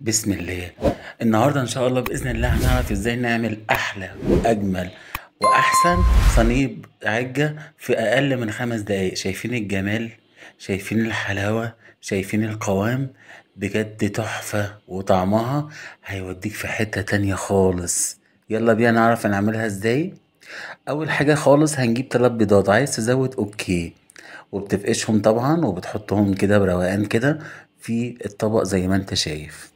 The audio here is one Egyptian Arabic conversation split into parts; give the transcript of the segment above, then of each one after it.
بسم الله. النهارده ان شاء الله باذن الله هنعرف ازاي نعمل احلى واجمل واحسن صينية عجة في اقل من 5 دقايق. شايفين الجمال؟ شايفين الحلاوة؟ شايفين القوام؟ بجد تحفة، وطعمها هيوديك في حتة تانية خالص. يلا بينا نعرف نعملها ازاي. اول حاجة خالص هنجيب 3 بيضات، عايز تزود okay، وبتفقشهم طبعا وبتحطهم كده بروقان كده في الطبق زي ما انت شايف.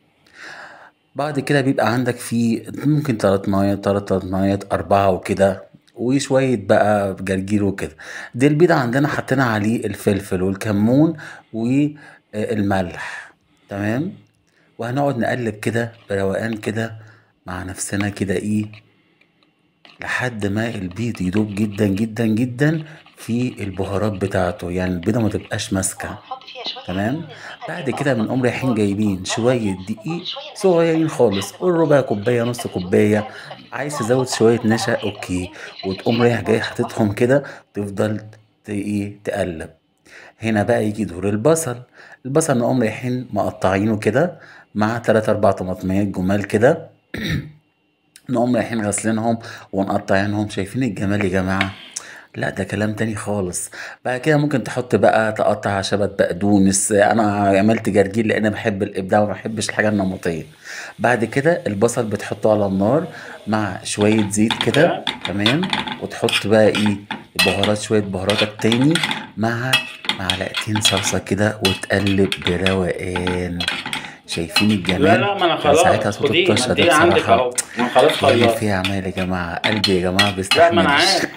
بعد كده بيبقى عندك فيه ممكن 3 ميات، 3 ميات، 4 وكده، وشوية بقى جرجير وكده. دي البيضة عندنا حطينا عليه الفلفل والكمون والملح، تمام. وهنقعد نقلب كده بروقان كده مع نفسنا كده ايه لحد ما البيض يدوب جدا جدا جدا في البهارات بتاعته، يعني البيضة ما تبقاش ماسكة، تمام. بعد كده بنقوم رايحين جايبين شوية دقيق صغيرين خالص، قول ربع كوباية، نص كوباية، عايز تزود شوية نشا okay، وتقوم رايح جاي حاططهم كده، تفضل ايه تقلب. هنا بقى يجي دور البصل. البصل نقوم رايحين مقطعينه كده مع 3 4 طماطميات جمال كده، نقوم رايحين غسلينهم ونقطعينهم. شايفين الجمال يا جماعة؟ لا ده كلام تاني خالص. بعد كده ممكن تحط بقى تقطع شبت بقدونس، انا عملت جرجير لان بحب الابداع وما بحبش الحاجة النمطية. بعد كده البصل بتحطه على النار مع شوية زيت كده، تمام، وتحط بقى ايه البهارات، شوية بهاراتك تاني مع معلقتين صلصه كده، وتقلب بروقان. شايفين الجمال؟ لا لا، ما انا خلاص ساعتها صوت الطشه ده عندك بصراحة اهو، ما خلاص يعمل خلصت. فيها عمال يا جماعة، قلبي يا جماعة لا ما انا بيستحملش. عارف،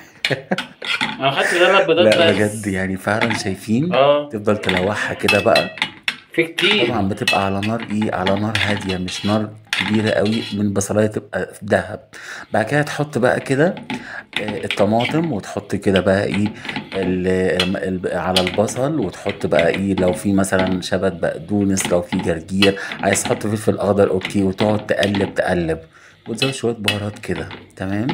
انا خدت 3 بيضات لا بجد بس. يعني فعلا شايفين، اه تفضل تلوحها كده بقى. في كتير طبعا بتبقى على نار ايه، على نار هادية مش نار كبيرة قوي، من بصلايه تبقى ذهب. بعد كده تحط بقى كده الطماطم، وتحط كده بقى ايه على البصل، وتحط بقى ايه لو في مثلا شبت بقدونس، لو في جرجير، عايز تحط فلفل اخضر okay، وتقعد تقلب تقلب وتزود شوية بهارات كده، تمام.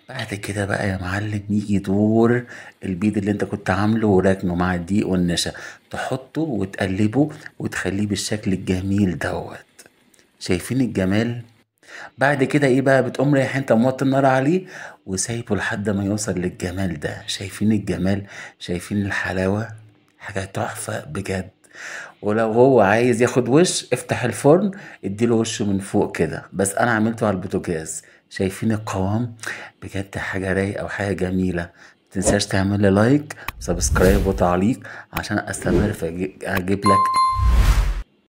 بعد كده بقى يا معلم يجي دور البيض اللي انت كنت عامله وراكنه مع الدقيق والنشا، تحطه وتقلبه وتخليه بالشكل الجميل دوت. شايفين الجمال؟ بعد كده ايه بقى، بتقوم رايح انت موطي النار عليه وسايبه لحد ما يوصل للجمال ده. شايفين الجمال؟ شايفين الحلاوة؟ حاجة تحفة بجد. ولو هو عايز ياخد وش افتح الفرن اديله وش من فوق كده، بس انا عملته على البوتاجاز. شايفين القوام؟ بجد حاجة رايقة وحاجة جميلة. متنساش تعمل لي like subscribe وتعليق عشان استمر في اجيب لك